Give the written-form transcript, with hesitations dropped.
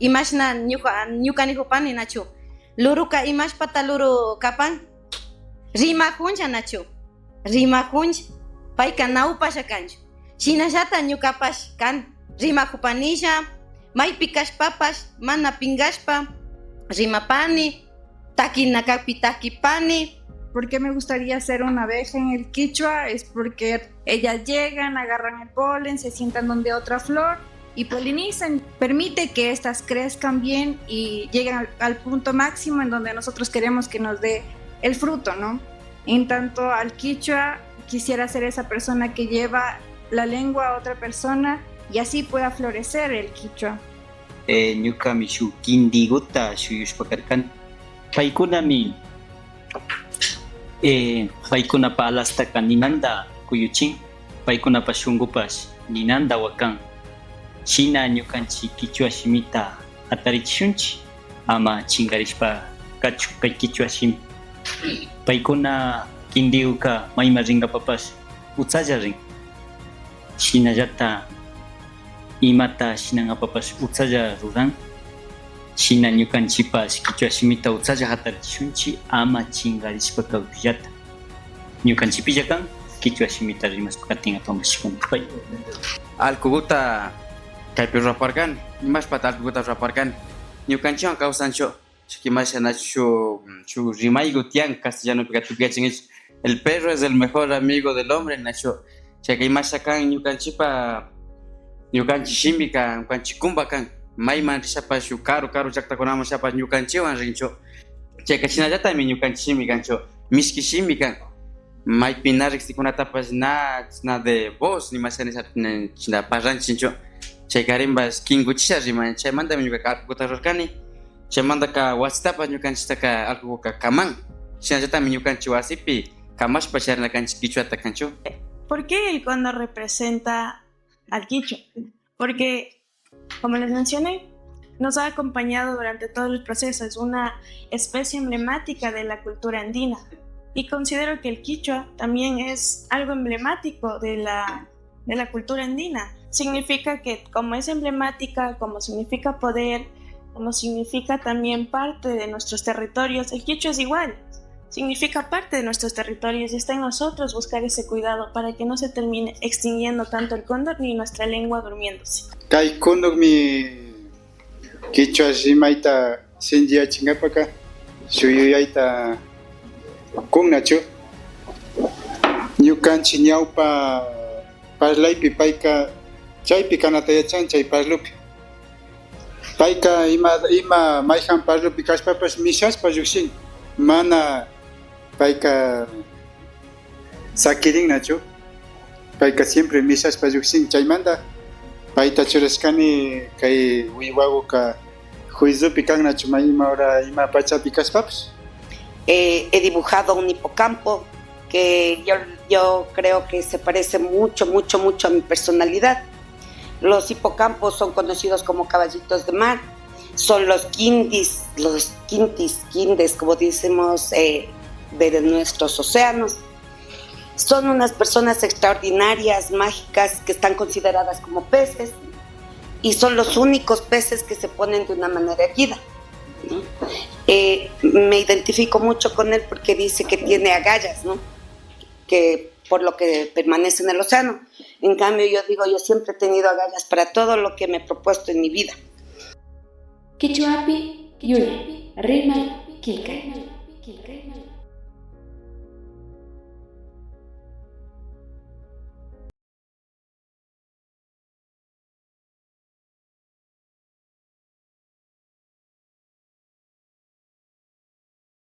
Imashna ñuka ñuka nijupani nachu. Luruka imashpata luru kapan? Rimajunlla nachu. Rimajunlla. Payka nawpasha kanchu. Shinallata ñukapash kan rimajupanilla, maypi kashpapash mana pingashpa rimapani, takinakakpi takipani. ¿Por qué me gustaría ser una abeja en el quichua? Es porque ellas llegan, agarran el polen, se sientan donde otra flor y polinizan. Permite que éstas crezcan bien y lleguen al punto máximo en donde nosotros queremos que nos dé el fruto, ¿no? En tanto al quichua, quisiera ser esa persona que lleva la lengua a otra persona y así pueda florecer el quichua. Ñukami shuk kindiguta shuyushpa karkani. Paykunami paykunapa alastaka ninanta kuyuchin, paykunapa shunkupash ninanta wakan. Shina ñukanchik kichwa shimita hatarichishunchik ama chinkarishpa kachun kay kichwa shimi. Paykuna kindiguka mayman rinkapapash utsalla rin. Shinallata imata shinankapapash utsalla ruran. Shina ñukanchikpash kichwa shimita utsalla hatarichishunchik ama chinkarishpa kawsallata. Ñukanchikpilla kan kichwa shimita rimashpa katinkapak mashikuna. Allkuguta kaypi ruraparkani, imashpata allkuguta ruraparkani, ñukanchikwan kawsanchu, imasha nachu shuk rimayku tiyan castellanopika tukuy yachankichik, el perro es el mejor amigo del hombre, nachu, chayka imasha kan ñukanchikpa, ñukanchik shimika, ñukanchik kumpa kan, mayman rishapash shuk karu karu llaktakunaman rishapash ñukanchikwan rinchu, chayka shinallatami ñukanchik shimi kanchu, mishki shimi kan, maypi na riksikunatapash na de voz nimasha nisha china parlanchinchu, chaykarinpash kinkuchisha riman, chaymantami ñukaka allkuta rurarkani, chaymantaka wasitapash ñukanchiktaka allkuka kaman, shinallatami ñukanchik wasipi kamashpa charina kanchik kichwata kanchu. ¿Por qué el cóndor representa al quichua? Porque, como les mencioné, nos ha acompañado durante todo el proceso, es una especie emblemática de la cultura andina. Y considero que el quichua también es algo emblemático de la cultura andina. Significa que como es emblemática, como significa poder, como significa también parte de nuestros territorios, el quichua es igual. Significa parte de nuestros territorios y está en nosotros buscar ese cuidado para que no se termine extinguiendo tanto el cóndor ni nuestra lengua durmiéndose. Kay cóndormi quichua rimayta sinchiyachinkapak shuyuyayta kunnachu. Ñukanchik ñawpa parlaypi payka chaypi kanata yachan chay parlupi. Payka ima mayhan parlupi kashpapash mishashpa llukshin, mana payka sakirinnachu. Payka siempre mishashpa llukshin, chaymanta payta churashkani kay wiwakuka juizupi kannachu may ima hora ima pachapi kashpapash. He dibujado un hipocampo que yo creo que se parece mucho, mucho, mucho a mi personalidad. Los hipocampos son conocidos como caballitos de mar, son los quindis, los quintis, quindes, como decimos, de nuestros océanos. Son unas personas extraordinarias, mágicas, que están consideradas como peces y son los únicos peces que se ponen de una manera erguida, ¿no? Me identifico mucho con él porque dice que tiene agallas, ¿no? Que por lo que permanece en el océano. En cambio, yo digo, yo siempre he tenido agallas para todo lo que me he propuesto en mi vida. Quichuapi, yuyay, rimay, killkay.